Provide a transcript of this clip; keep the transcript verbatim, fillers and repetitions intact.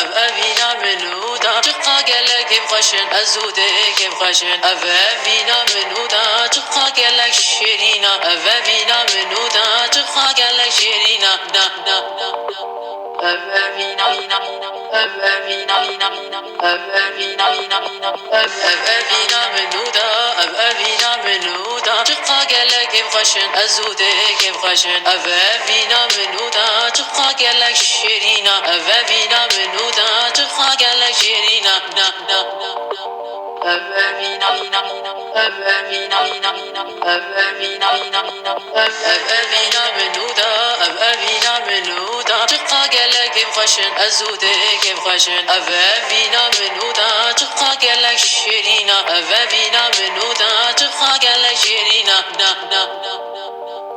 Ev evîna min û da çiqa gelek kêfxweş in, ez û te kêfxweş in. Ev evîna min û da çiqa gelek şêrîn a. Ev evîna min û da çiqa gelek şêrîn a. Na, na, na, na. Ev evîna, ev evîna, ev evîna, ev evîna, ev evîna min û da, ev evîna min û da çiqa gelek kêfxweş in, ez û te kêfxweş in. Ev evîna min û da çiqa gelek şêrîn a. Ev evîna min û da çiqa gelek şêrîn a. Na, na, na, na. Ev evîna, ev evîna, ev evîna, ev evîna, ev evîna, ev evîna min û da, ev evîna min û da çiqa gelek kêfxweş in, ez û te kêfxweş in. Ev evîna min û da çiqa gelek şêrîn a. Ev evîna min û da çiqa gelek şêrîn a. Na, na, na.